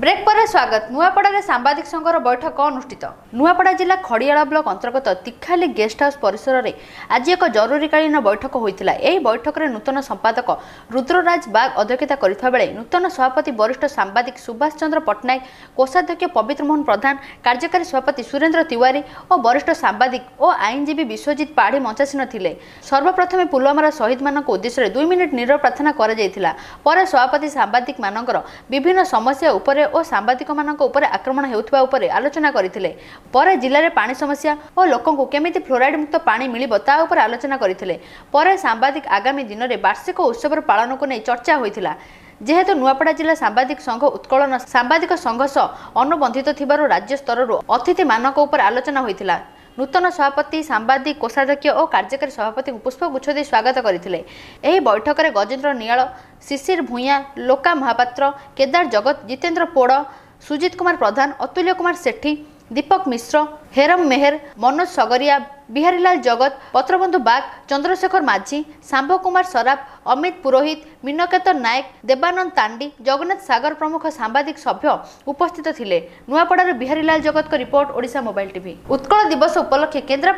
Brake ପରେ ସ୍ୱାଗତ। ନୂଆପଡ଼ାରେ ସାମ୍ବାଦିକ ସଂଘର ବୈଠକ ଅନୁଷ୍ଠିତ। ନୂଆପଡ଼ା ଜିଲ୍ଲା ଖଡ଼ିଆଳ ବ୍ଲକ ଅନ୍ତର୍ଗତ ତିଖାଲି ଗେଷ୍ଟ ହାଉସ୍ ପରିସରରେ ଆଜି ଏକ ଜରୁରୀକାଳୀନ ବୈଠକ ହୋଇଥିଲା। ଏହି ବୈଠକରେ ନୂତନ ସମ୍ପାଦକ ରୁଦ୍ରରାଜ ବାଗ ଅଧ୍ୟକ୍ଷତା କରିଥିବା ବେଳେ ନୂତନ ସଭାପତି ବରିଷ୍ଠ ସାମ୍ବାଦିକ ସୁଭାଷ ଚନ୍ଦ୍ର ପଟ୍ଟନାୟକ, କୋଷାଧ୍ୟକ୍ଷ ପବିତ୍ର ମୋହନ ପ୍ରଧାନ, କାର୍ଯ୍ୟକାରୀ ସଭାପତି ସୁରେନ୍ଦ୍ର ତିୱାରୀ ଓ ବରିଷ୍ଠ ସାମ୍ବାଦିକ ଓ ଆଇନଜୀବୀ ବିଶ୍ୱଜିତ ପାଢ଼ୀ ମଞ୍ଚାସୀନ ଥିଲେ। ସର୍ବପ୍ରଥମେ ପୁଲୱାମାର ଶହୀଦମାନଙ୍କ ଉଦ୍ଦେଶ୍ୟରେ 2 ମିନିଟ୍ ନୀରବ ପ୍ରାର୍ଥନା କରାଯାଇଥିଲା। ପରେ ସଭାପତି ସାମ୍ବାଦିକମାନଙ୍କର ବିଭିନ୍ନ ସମସ୍ୟା ଉପରେ ଓ ସାମ୍ବାଦିକମାନଙ୍କ ଉପରେ ଆକ୍ରମଣ ହେଉଥିବା ଉପରେ ଆଲୋଚନା କରିଥିଲେ। ପରେ ଜିଲ୍ଲାରେ ପାଣି ସମସ୍ୟା ଓ ଲୋକଙ୍କୁ କେମିତି ଫ୍ଲୋରାଇଡ୍ ମୁକ୍ତ ପାଣି ମିଳିବ ତା ଉପରେ ଆଲୋଚନା କରିଥିଲେ। ପରେ ସାମ୍ବାଦିକ ଆଗାମୀ ଦିନରେ ବାର୍ଷିକ ଉତ୍ସବର ପାଳନକୁ ନେଇ ଚର୍ଚ୍ଚା ହୋଇଥିଲା। ଯେହେତୁ ନୂଆପଡ଼ା ଜିଲ୍ଲା ସାମ୍ବାଦିକ ସଂଘ ଉତ୍କଳନ ସାମ୍ବାଦିକ ସଂଘ ସହ ଅନୁବନ୍ଧିତ ଥିବାରୁ ରାଜ୍ୟ ସ୍ତରରୁ ଅତିଥିମାନଙ୍କ ଉପରେ ଆଲୋଚନା ହୋଇଥିଲା। ନୂତନ ସଭାପତି, ସାମ୍ବାଦିକ, କୋଷାଧ୍ୟକ୍ଷ ଓ କାର୍ଯ୍ୟକାରୀ ସଭାପତିଙ୍କୁ ପୁଷ୍ପଗୁଚ୍ଛ ଦେଇ ସ୍ୱାଗତ କରିଥିଲେ। ଏହି ବୈଠକରେ ଗଜେନ୍ଦ୍ର ନିଆଳ, ଶିଶିର ଭୂୟାଁ, ଲୋକା ମହାପାତ୍ର, କେଦାର ଜଗତ, ଜିତେନ୍ଦ୍ର ପୋଡ଼, ସୁଜିତ କୁମାର ପ୍ରଧାନ, ଅତୁଲ୍ୟ କୁମାର ସେଠୀ, ଦୀପକ ମିଶ୍ର, ହେରମ ମେହେର, ମନୋଜ ସଗରିଆ, ବିହାରୀଲାଲ ଜଗତ, ପତ୍ରବନ୍ଧୁ ବାଗ, ଚନ୍ଦ୍ରଶେଖର ମାଝୀ, ଶାମ୍ଭ କୁମାର ସରାଫ, ଅମିତ ପୁରୋହିତ, ମୀନକେତନ ନାୟକ, ଦେବାନନ୍ଦ ତାଣ୍ଡି, ଜଗନ୍ନାଥ ସାଗର ପ୍ରମୁଖ ସାମ୍ବାଦିକ ସଭ୍ୟ ଉପସ୍ଥିତ ଥିଲେ। ନୂଆପଡ଼ାରୁ ବିହାରୀଲାଲ ଜଗତଙ୍କ report, Odisha mobile TV. Utkal Divas ଉପଲକ୍ଷେ କେନ୍ଦ୍ରାପଡ଼ା